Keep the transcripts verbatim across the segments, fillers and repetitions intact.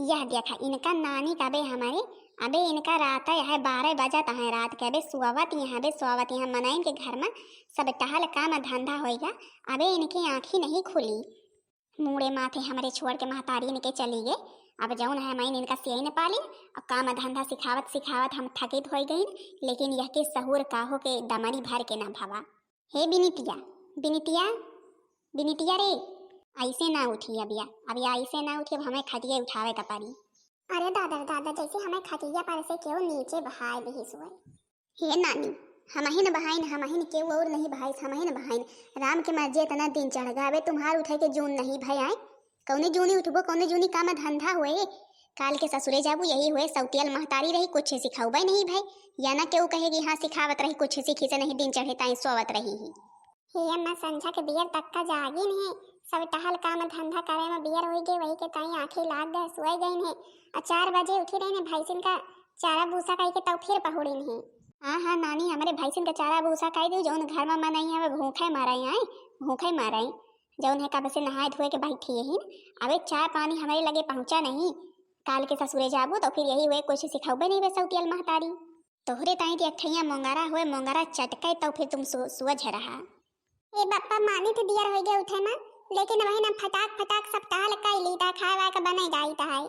यह देखा, इनका नानी का अबे हमारे, अबे इनका रात है, है बारह बजत है रात के, अबे सोवत यहाँ, अबे सोवत यहाँ, मनइन के घर में सब टहल काम धंधा होइगा। अबे इनकी आँखी नहीं खुली, मूड़े माथे हमरे छोड़ के महतारी इनके चली गए। अब जौन है, मैं इनका सियाई न पाली, अब काम धंधा सिखावत सिखावत हम थकित हो गई, लेकिन यह के सहूर काहो के दमरी भर के ना भवा। हे बिनितिया, बिनितिया, बिनितिया रे, ऐसे ना उठी अबिया, अबिया ऐसे ना उठी, अब हमें खटिया उठावे का पड़ी। अरे दादा रे दादा, जैसे हमें खटिया पर से केहू नीचे बहाय दिहिस हुए। हे नानी, हमहिन बहाइन, हमहिन केहू और नहीं बहाइस, हमहिन बहाइन। राम के मर्जी इतना दिन चढ़ गए, अबे तुम्हार उठे के जून नहीं भय आए। कौने जूनी उठबो, कौने जूनी काम धंधा होए। काल के ससुरे जाबू, यही होए सौतियल महतारी रही, कुछ सिखौबे नहीं भय। या ना केहू कहे कि हाँ सिखावत रही, कुछ सीखी से नहीं, दिन चढ़े ताई सोवत रही ही। हे अम्मा, संझा के बियर तक का जागिन है, सब टहल काम धंधा करे में बियर होई गए, वही के ताई आँखें लाग गए, सोए गइन है। आ चार बजे उठी रही ने, भैंसिन का चारा भूसा कई के तब फिर पहुड़िन है। हाँ हाँ नानी, हमरे भैंसिन का चारा भूसा कई दे, जौन घर में मनई है, भूखे मारे आए, भूखे मारे। जौन है कब से नहाए धोए के बैठी यही, अबे चाय पानी हमरे लगे पहुँचा नहीं। काल के ससुरे जाबू तो फिर यही हुए, कुछ सिखौबे नहीं बे सौतियल महतारी। तोहरे ताई तो एक ठैया मोंगरा हुए, मोंगरा चटके तो फिर तुम सु-, सुअझ रहा। ए बप्पा, मानी तो दियर होई गए उठे में, लेकिन वही ना फटाक फटाक सब टहल कई ली ता, खाए वाए के बने जाई ता है।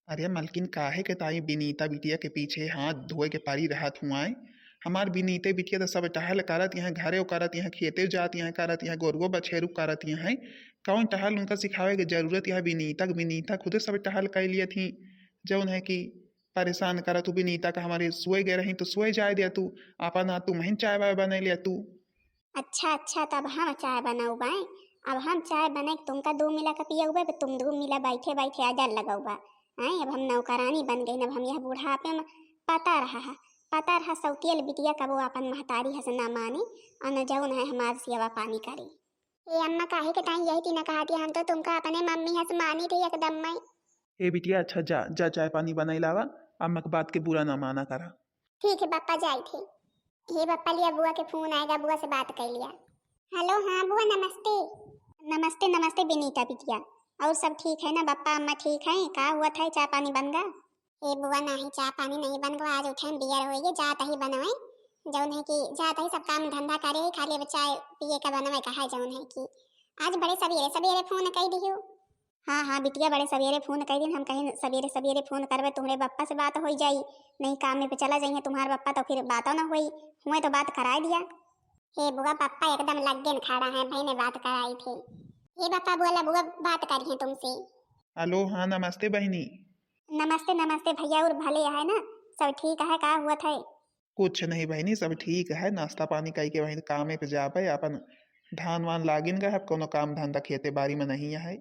अरे मलकिन, काहे के ताई बिनीता बिटिया के पीछे हाथ धोए के पारी रहत हुआए? हमार बिनीते बिटिया तो सब टहल करत यहाँ, घरे करत यहाँ, खेते जात यहाँ करत यहाँ, गोरुओ बछेरू करत यहाँ है। कौन टहल उनका सिखावे के जरूरत यहाँ? बिनीता के, बिनीता खुदे सब टहल कर लिया थी। जौन है कि परेशान करत हूँ बिनीता का, हमारे सोए गए रही तो सोए जाए दे तू, आपन हाथ तू महीन चाय वाय बने लिया तू। अच्छा अच्छा, तब हम चाय बनौबाए, अब हम चाय बने के तुमका दो मिला के पियौबे, तुम दो मिला बैठे बैठे अजर लगौबा। आए, अब हम नौकरानी बन गई, अब हम यह बुढ़ापे में पता रहा है, पता रहा सौतियल बिटिया कबो अपन महतारी हस ना माने, और न जौन है हमार सेवा पानी करे। ए अम्मा, काहे के ताई यही तीना कहती, हम तो तुमका अपने मम्मी हस मानी थी एकदम में। ए बिटिया, अच्छा जा, जा चाय पानी बनाई लावा, अम्मा के बात के बुरा ना माना करा। ठीक है बप्पा, जाई थे। हे बप्पा, लिया बुआ के फोन आएगा, बुआ से बात कर लिया। हेलो, हाँ बुआ, नमस्ते। नमस्ते, नमस्ते बिनीता बिटिया, और सब ठीक है ना? बप्पा अम्मा ठीक हैं? का हुआ था, चाय पानी बन गा? ए बुआ, नाही चाय पानी नहीं बन गा, आज उठे बियर होइए, जात ही बनवे, जौन है कि जात ही सब काम धंधा करे है, खाली अब चाय पिए का बनवे का है, जौन है कि आज बड़े सवेरे सवेरे फोन कई दियो। हाँ हाँ बिटिया, बड़े सवेरे फोन कई दिन, हम कहीं सवेरे सवेरे फोन करबे, तुम्हरे बप्पा से बात होई जाई, नहीं काम में पे चला जाइए तुम्हार बप्पा, तो फिर बातों ना होई, हुए तो बात कराए दिया। हे बुआ, बप्पा एकदम लग्गे न खड़ा है, भाई ने बात कराई थी। हे बप्पा बोला, बुआ बात करी है तुमसे। हेलो, हाँ नमस्ते बहिनी। नमस्ते नमस्ते भैया, और भले है ना, सब ठीक है, का हुआ था? कुछ नहीं बहिनी, सब ठीक है। नाश्ता पानी कई के बहिनी कामे पे जाबे, अपन धान वान लागिन गए, अब कोनो काम धंधा खेते बारी में नहीं है।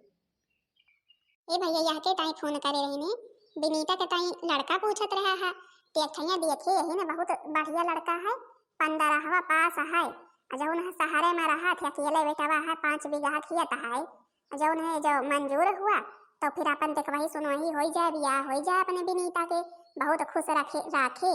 ए भैया, यह के ताई फोन करे रही ने, विनीता के ताई लड़का पूछत रहा है। ते अखैया देखे यही ने, बहुत बढ़िया लड़का है, पंद्रहवा पास है। आ जौन है शहरे में रहा थे, अकेले बेटवा है, पाँच बीघा खेत है। आ जौन है जो मंजूर हुआ, तो फिर अपन देखवही सुनवही होई जाए, बियाह होई जाए अपने विनीता के, बहुत खुश रखे, राखे।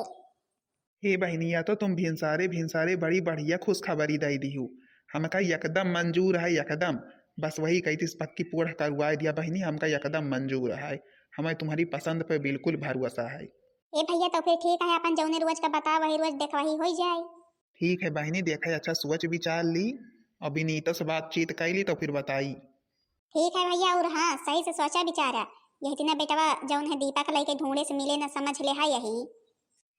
हे बहिनिया, तो तुम भिनसारे भिनसारे बड़ी बढ़िया खुशखबरी दई दिहू। हमका एकदम मंजूर है, एकदम। बस वही कही थी, पक्की पोढ़ करवाए दिया बहिनी, हमका एकदम मंजूर है। हमें तुम्हारी पसंद पे बिल्कुल भरोसा है। ए भैया, तो फिर ठीक है, अपन जौने रोज का बता वही रोज देखवही होई जाए। ठीक है बहिनी, देखे अच्छा सोच विचार ली और विनीता से बातचीत कर ली तो फिर बताई। ठीक है भैया, और हाँ, सही से सोचा विचारा, यह इतना बेटवा जौन है दीपक लइके ढूंढे से मिले न समझ ले है यही।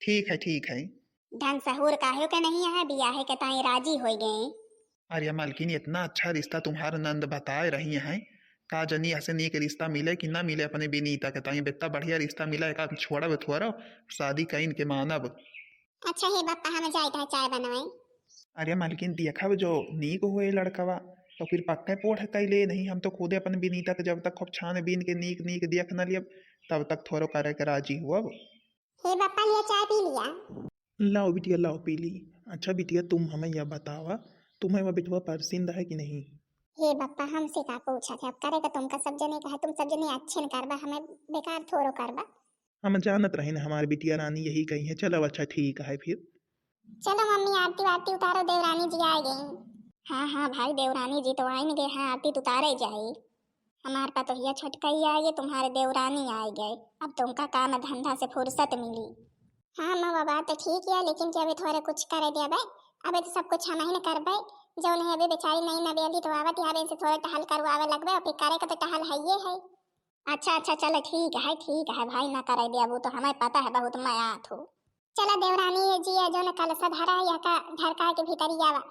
ठीक है, ठीक है। धन सहूर काहे के नहीं है, बियाहे के ताई राजी होई गए। अरे मलकिन, इतना अच्छा रिश्ता तुम्हार नंद बताए रही हैं, का जनी ऐसे नीक रिश्ता मिले कि ना मिले अपने विनीता के ताई। इतना बढ़िया रिश्ता मिला, एक छोड़ब थोड़ा, शादी कइन के मानब। अच्छा हे बप्पा, हम जाइत है चाय बनवाई। अरे मलकिन, देखब जो नीक होए लड़कवा, तो फिर पक्के पोढ़ कैले नहीं। हम तो खुदे अपन विनीता के जब तक खूब छान बीन के नीक नीक देख न लियब, तब तक थोड़ो करे के राजी हुअब। हे बप्पा, लिया चाय पी लिया। लाओ बिटिया, लाओ पी ली। अच्छा बिटिया, तुम हमें यह बतावा, तुम्हें वह बेटवा पसंद है कि नहीं? हे बप्पा, हमसे का पूछा थे, अब करे तो तुमका सब जने कहा, तुम सब जने अच्छे न करबा, हमें बेकार थोड़ो करबा। हम जानत रहे न हमार बिटिया रानी यही कही है। चलो अच्छा ठीक है फिर। चलो मम्मी, आरती वारती उतारो, देवरानी जी आ गई। हाँ हाँ भाई, देवरानी जी तो आइन गए हैं, आरती तो उतारे जाई। हमार पतोहिया छोटकई आए गए, तुम्हारे देवरानी आए गए, अब तुमका काम धंधा से फुर्सत मिली। हाँ अम्मा, वो बात तो ठीक है, लेकिन कि अभी थोड़े कुछ करे दिया बे, अभी तो सब कुछ हम ही न करबे। जौन है अभी बेचारी नई नवेली तो आवत है, अभी इनसे थोड़ा टहल करवावे लगबे, और फिर करे के तो टहल है ये है। अच्छा अच्छा, चलो ठीक है, ठीक है भाई, ना करे दिया, वो तो हमें पता है, बहुत मया थू। चलो देवरानी, ये जी है जौन कलसा धरा है, यह का ढरका के भीतरी आवा।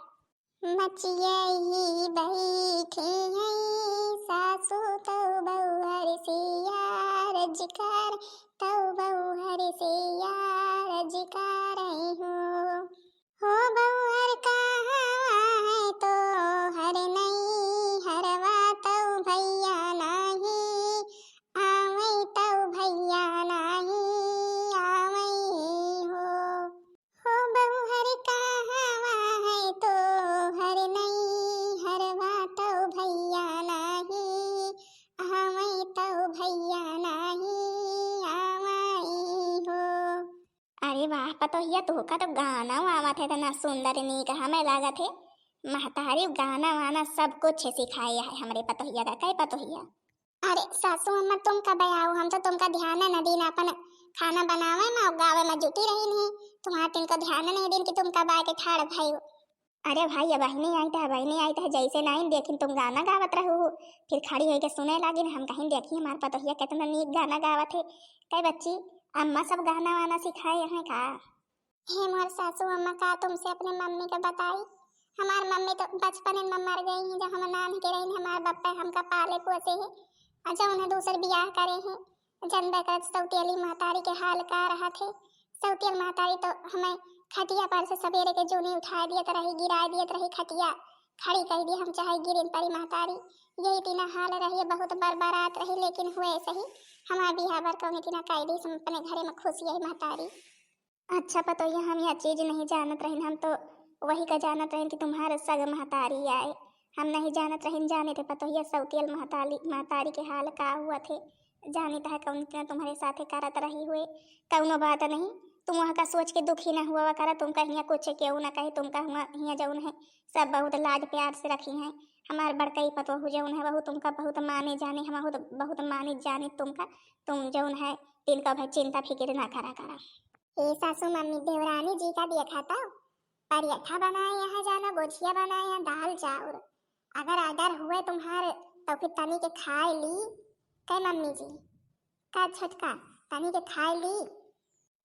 मचिया ही बैठी है सासू, तो बउहर से यार जिकार, तो बउहर से यार जिकार हो। हो बउहर कहाँ है तो हर नई हरवा, तो भैया नाही आवे, तो भैया नाही आवे हो। हो बउहर कहाँ है तो हर नई हरवा, तो भैया नाही आवे, तो भैया नाही आवे हो। अरे वाह पतोहिया, तोहका तो गाना आवत है, इतना सुंदर नीक हमें लागत है। महतारी गाना वाना सब कुछ सिखाए है हमरे पतोहिया का। कई पतोहिया? अरे सासू अम्मा, तुम कब आओ, हम तो तुमका ध्यान न दीन, अपन खाना बनावे में और गावे में जुटी रही नहीं। तुम्हार तिनको ध्यान नहीं दीन कि तुम कब आके ठाड़ भई। अरे भाई, अब बहिनी आई तो, बहिनी आई तो जैसे नहीं देखिन तुम गाना गावत रहू, फिर खड़ी होके सुने लागिन। हम कहीं देखी हमार पतोहिया कितना नीक गाना गावत है। कई बच्ची, अम्मा सब गाना वाना सिखाए हैं का? हे मोर सासू अम्मा, का तुमसे अपने मम्मी का बताई? हमार मम्मी तो बचपन में मर गई हैं, जब हम नान के रही, हमार बप्पा हमका पाले पोसे हैं, और जौन है दूसर बियाह करे हैं। जनबे करत सौतेली महतारी के हाल का रहत है। सौतेल महतारी तो हमें खटिया पर से सवेरे के जूनी उठाए दियत रही, गिराए दियत रही खटिया, खड़ी कह दी हम चाहे गिरिन परी महतारी। यही तीना हाल रही, बहुत बरबरात रही, लेकिन हुए सही। हमार बियाह बर कौन तीना कह दी, हम अपने घरे में खुश यही महतारी। अच्छा पतोहिया, हम यह चीज नहीं जानत रहिन, हम तो वही का जानत रहिन कि तुम्हारे सग महतारी आए। हम नहीं जानत रहिन, जाने थे पतोहिया सौतियल महतारी, महतारी के हाल का हुआ थे, जानित है कौन इतना तुम्हारे साथे करत रही हुए। कौनो बात नहीं, तुम वहाँ का सोच के दुखी न हुआ करा, तुम कहिया कुछ केहू न कहे, तुम कहुआ हिया जौन है सब बहुत लाज प्यार से रखी हैं। हमार बड़कई पतोहू जौन है, वहू तुमका बहुत माने जाने, हम बहुत, बहुत माने जाने तुमका। तुम जौन है, तिनका भाई चिंता फिक्र ना करा करा। ए सासू मम्मी, देवरानी जी का देखा तो परियठा बनाए यहाँ, जाना गोझिया बनाए यहाँ, दाल चाउर। अगर order हुए तुम्हार तो फिर तनी के खाए ली। कह मम्मी जी, का छोटका, तनी के खाए ली।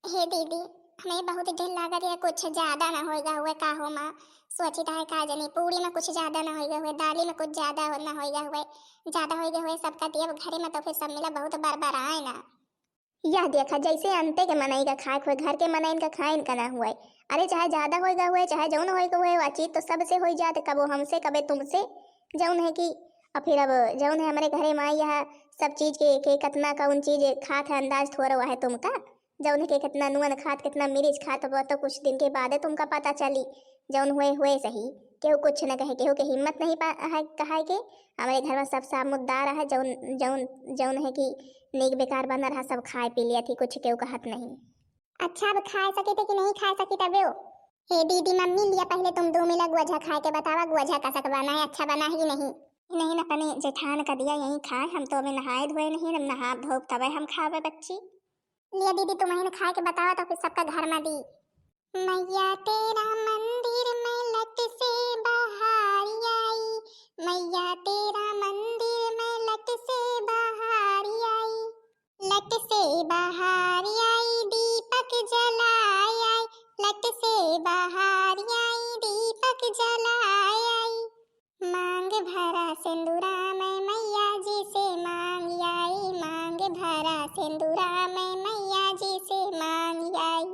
हे दीदी, हमें बहुत ढेर लागत है, कुछ ज्यादा ना होएगा हुए का हो माँ। सोचित है का जनी पूरी में कुछ ज्यादा ना होएगा हुए, दाली में कुछ ज्यादा हो, ना होएगा हुए, ज्यादा होएगा हुए सबका दिया घरे में तो फिर सब मिला बहुत बरबराए ना। यह देखा, जैसे अंते के मनई का खाए हुए, घर के मनई का खाइन का ना हुए। अरे, चाहे ज्यादा होएगा हुए, चाहे जौन होएगा हुए, वह चीज तो सबसे हो जात, कबो हमसे, कबे तुमसे। जौन है कि, और फिर अब जौन है हमरे घरे में यह सब चीज के, के कितना कौन चीज खात है, अंदाज थोड़ा हुआ है तुमका। जौन है कि कितना नून खात, कितना मिर्च खात, वो तो कुछ दिन के बाद तुमका पता चली। जौन हुए, हुए सही, केहू कुछ न कहे, केहू के हिम्मत नहीं पा-, है कहाए के। हमरे घर में सब सामुद्दार है, जौन, जौन, जौन है कि नीक बेकार बना रहा, सब खाए पी लिया थी, कुछ केहू कहत नहीं। अच्छा, अब खाए सकी थे कि नहीं खाए सकी तबे हो? हे दीदी, मम्मी लिया, पहले तुम दो मिला गोझा खाए के बतावा, गोझा कसक बना है, अच्छा बना है कि नहीं? नहीं, अपने जेठान का दिया, यहीं खाए, हम तो अबे नहाए धोए नहीं, हम नहा धोब तबे हम खावे बच्ची। लिया दीदी, तुम्हें खाए के बतावा तो फिर सबका घर में दी। मैया तेरा मंदिर में लट से बहारी आई, मैया तेरा मंदिर में लट से बहारी आई, लट से बहारी आई दीपक जलाए आई, लट से बहारी आई दीपक जलाए आई। मांग भरा सिंदूरा मैं मैया जी से मांग आई, मांग भरा सिंदूरा मैं मैया जी से मांग आई।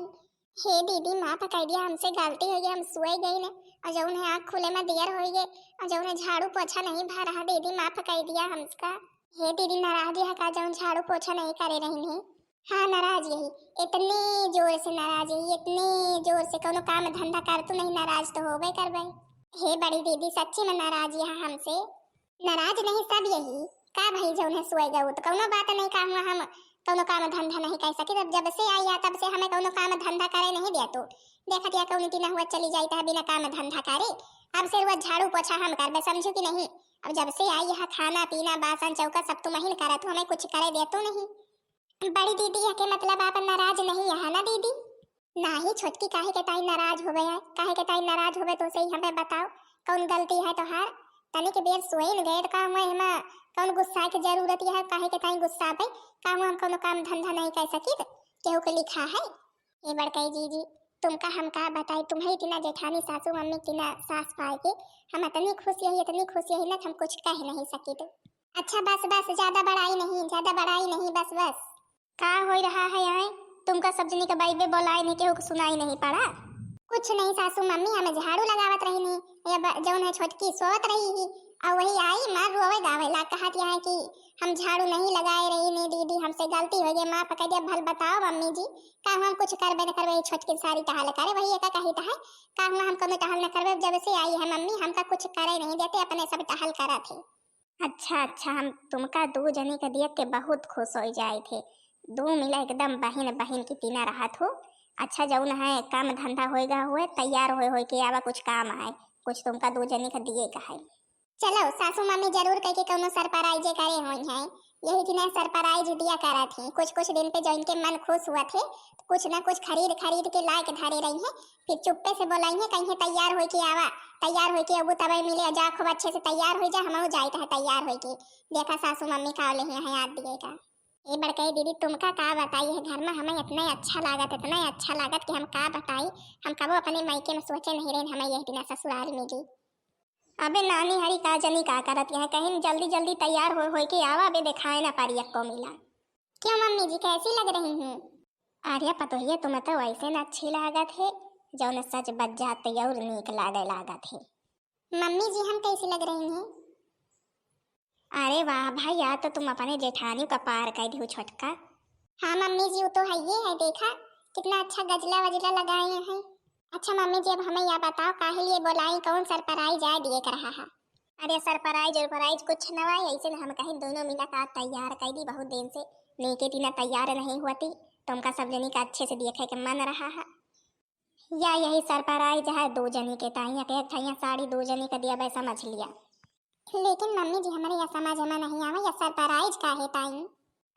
हे दीदी, माफ कर दिया, हमसे गलती हो गई, हम सोए गई ने, और जौन है आँख खुले में देर हो गए, और जौन है झाड़ू पोछा नहीं भरा है, दीदी माफ कर दिया हमका। हे दीदी, नाराज है का जौन झाड़ू पोछा नहीं करे रही ने? हाँ, नाराज यही, इतने जोर से नाराज यही, इतने जोर से, कौनो काम धंधा कर तू नहीं, नाराज तो होबे करबे। हे बड़ी दीदी, सच्ची में नाराज यह हमसे? नाराज नहीं, सब यही। का भई, जौन है सोए गऊ तो कौनो बात नहीं, का हुआ हम कौनो काम धंधा नहीं कर सकी? तब जब से आई है तब से हमें कौनो काम धंधा करे नहीं दिया तू। देखत या कौन दिन हुआ चली जाई तो बिना काम धंधा करे, अब से रोज झाड़ू पोछा हम करबे, समझू कि नहीं? अब जब से आई है, खाना पीना, बासन चौका सब तुम ही करत हो, हमें कुछ करे दे तो नहीं। बड़ी दीदी, यह के मतलब आप नाराज नहीं है ना दीदी? नाही छोटकी, काहे के ताई नाराज होबे है? काहे के ताई नाराज होबे? तो सही हमें बताओ, कौन गलती है तोहार? तनिक बेर सोइन गए तो का हुआ, एमा कौन गुस्सा के जरूरत है? काहे के ताई गुस्सा पे? का हुआ, हम कौनो काम धंधा नहीं कर सकित? केहू के लिखा है? ए बड़कई जीजी, तुमका हम का बताई, तुम्हें इतना जेठानी सासू मम्मी इतना सास पाए के हम इतनी खुश यही, इतनी खुश यही ना कि हम कुछ कह नहीं सकित। अच्छा बस बस, ज्यादा बड़ाई नहीं, ज्यादा बड़ाई नहीं, बस बस। का होई रहा है यहाँ? तुमका सब जनी के बाइबे बोलाई नहीं, केहू के सुनाई नहीं पड़ा? कुछ नहीं सासू मम्मी, हम झाड़ू लगावत रही नहीं, ये ब-, जौन है छोटकी सोवत रही ही, और वही आई माँ रोवे गावे ला, कहत यहाँ कि हम झाड़ू नहीं लगाए रही नहीं दीदी, हमसे गलती हो गई, माफ कर दिया। भल बताओ मम्मी जी, का हम कुछ करबे न करबे, ये छोटकी सारी टहल करे, वही एका कही है, का हुआ हम कौनो टहल न करबे, जब से आई है मम्मी हमका कुछ करे नहीं देते, अपने सब टहल करत है। अच्छा अच्छा, हम तुमका दू जनी के देख के बहुत खुश हो जाए थे। दू मिला एकदम बहिन बहिन की तीना रहत हो। अच्छा जौन है काम धंधा होएगा हुए, तैयार होए होए के आवा, कुछ काम आए, कुछ तुमका दू जनी के दिए का है। चलो सासू मम्मी जरूर कह के कौनो सरप्राइजे करे होई है, यही दिना सरप्राइज दिया करत ही। कुछ कुछ दिन पे जो इनके मन खुश हुआ थे, कुछ ना कुछ खरीद खरीद के लाए के धरे रही है, फिर चुप्पे से बोलाई है, कहीं तैयार होए के आवा, तैयार होए के अबू तबे मिले, जा खूब अच्छे से तैयार हो जा, हमहू जाइत है तैयार होए के। देखा सासू मम्मी का ले है याद दिए का। ए बड़कई दीदी, तुमका का बताई है, घर में हमें इतना अच्छा लागत, इतना अच्छा लागत कि हम का बताई। हम कबो अपने मायके में सोचे नहीं रहे हमें यह दिना ससुराल मिली। अबे नानी हरी का जनी का करत यहाँ, कहीं जल्दी जल्दी तैयार हो होए के आवा, अबे दिखाए ना पारी अक्को मिला। क्यों मम्मी जी, कैसी लग रही हूँ? अरे पतोहिया, तुम तो वैसे न अच्छी लागत है, जौन सच बच जात और नीक लागे लागत है। मम्मी जी, हम कैसी लग रही हैं? अरे वाह भाई, या तो तुम अपने जेठानी का पार कर दियो छोटका। हाँ मम्मी जी, वो तो है, ये है, देखा कितना अच्छा गजला वजला लगाए हैं। अच्छा मम्मी जी, अब हमें यह बताओ, काहे लिए बोलाई, कौन सरप्राइज आए दिए कर रहा है? अरे सरप्राइज उरप्राइज कुछ न आए, ऐसे न हम कहीं दोनों मिला का तैयार कर दी, बहुत दिन से नीके तीना तैयार नहीं हुआ थी, तुमका सब जनी का अच्छे से देखे के मन रहा है। या यही सरप्राइज है दो जनी के ताई, एक एक ठैया साड़ी दो जनी का दिया, बस समझ लिया। लेकिन मम्मी जी, हमारे यह समझ में नहीं आवा, यह सरप्राइज का है ताई?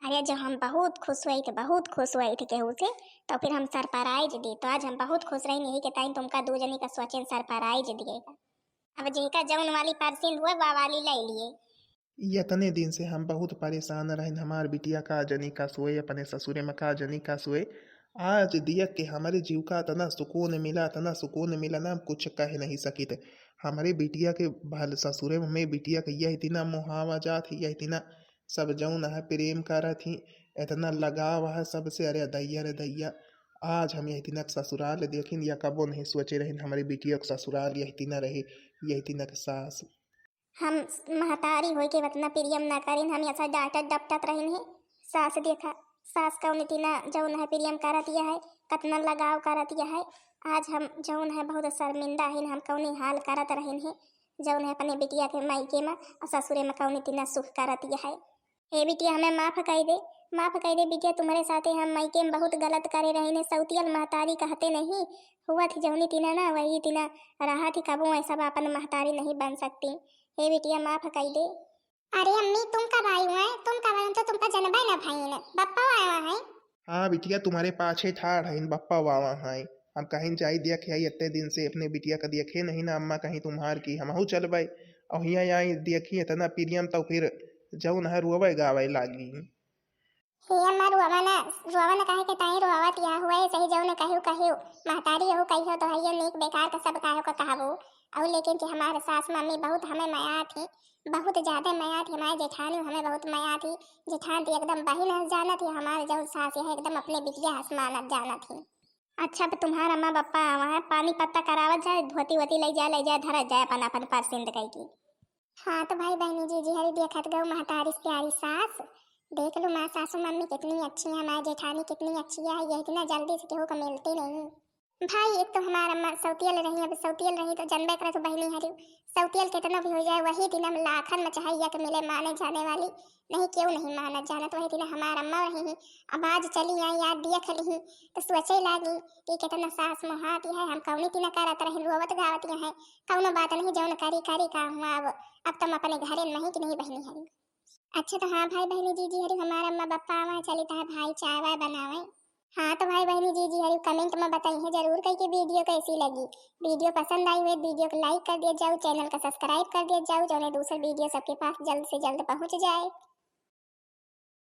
अरे जो हम बहुत खुश हुई थे, बहुत खुश हुई थे केहू से, तो फिर हम सरप्राइज दी, तो आज हम बहुत खुश रही यही के ताई तुमका दो जनी का सोचेन सरप्राइज दिए। अब जेका जौन वाली पसंद हुए, वा वाली ले लिए। इतने दिन से हम बहुत परेशान रहन, हमार बिटिया का जनी का सोए, अपने ससुरे में का जनी का सोए। आज दिया के हमारे जीव का इतना सुकून मिला, इतना सुकून मिला ना, हम कुछ कह नहीं सकित। हमारे बिटिया के भल ससुरे में बिटिया के यह इतना मोहावा जात है, यह इतना सब जौन है प्रेम करत ही, इतना लगाव है सबसे। अरे दैया रे दैया, आज हम यह इतना के ससुराल देखिन या कबो नहीं सोचे रहन हमारे बिटिया के ससुराल यह इतना रहे, यह इतना के सास। हम महतारी होई के वतना प्रेम ना करिन, हम ऐसा डांटत डपटत रहिन है। सास देखा, सास कौन इतना जौन है प्रेम करत यह है, कतना लगाव करत यह है। आज हम जौन है बहुत शर्मिंदा हिन, हम कौनी हाल करत रहिन है, जौन है अपने बिटिया के मायके में और ससुरे में कौन इतना सुख करत यह है। हे बिटिया, हमें माफ कर दे, माफ कर दे बिटिया, तुम्हारे साथे हम मायके में बहुत गलत करे रहिन है, सौतियल महतारी कहते नहीं हुआ थी, जौनी तिना ना वही तिना रहा थी, कबो ऐसा अपन महतारी नहीं बन सकती। हे बिटिया, माफ कर दे। अरे अम्मी, तुम कब आई हुए? तुम कब आई? हम तो तुमका जनबे ना भइन। बप्पा आवा है। हाँ बिटिया, तुम्हारे पाछे ठाड़ हइन, बप्पा आवा है। हम कहीं जाई देख आई, इतने दिन से अपने बिटिया का देखे नहीं ना अम्मा, कहीं तुम्हार की हमहू चलबे। और हियाँ आई देखी इतना प्रियम, तो फिर जौन है रोवे गावे लागी। हे अम्मा, रोवा ना, रोवा ना, काहे के ताई रोवत या हुए, सही जौन कहियो कहियो, महतारी यहू कहियो तो हइये, नीक बेकार का सब काहे को कहबू। और लेकिन कि हमारे सास मम्मी बहुत हमें मया थी, बहुत ज्यादा मया थी, हमारे जेठानी हमें बहुत मया थी। जेठान थी एकदम बहिन हस जाना थी, हमारे जौन सास यह एकदम अपने बिटिया हस मानत जाना थी। अच्छा, अब तुम्हारा अम्मा बप्पा आवा है, पानी पत्ता करावत जाए, धोती वोती ले जाए, ले जाए, धरत जाए अपन अपन परसिंद कई की। हाँ तो भाई बहनी जी, जी हरी देखत गौ महतारी से प्यारी सास, देख लो माँ सासू मम्मी कितनी अच्छी है, हमारी जेठानी कितनी अच्छी है, यह इतना जल्दी से केहू को मिलती नहीं। भाई एक तो हमार अम्मा सौतियल रही, अब सौतियल रही तो जनबे करत हो बहनी हरी, सौतियल केतना भी हो जाए, वही दिन हम लाखन में चाहे एक मिले माने जाने वाली, नहीं केहू नहीं मानत जानत। वही दिन हमार अम्मा रही ही, अब आज चली आई, याद दिया खली ही, तो सोचे लागी कि केतना सास मोहाती है, हम कौनी तीना करत रही, रोवत गावत है, कौनो बात नहीं, जौन करी करी का हुआ, अब अब तुम अपने घरे नहीं कि नहीं बहनी हरी। अच्छा तो हाँ भाई बहनी जीजी हरी, हमार अम्मा बप्पा आवा चली तो भाई चाय वाय बनावे। हाँ तो भाई बहनी जीजी हरी, कमेंट में बताई है जरूर कही कि वीडियो कैसी लगी। वीडियो पसंद आई हुई वीडियो को लाइक कर दिया जाओ, चैनल का सब्सक्राइब कर दिया जाओ, जौने दूसर वीडियो सबके पास जल्द से जल्द पहुँच जाए।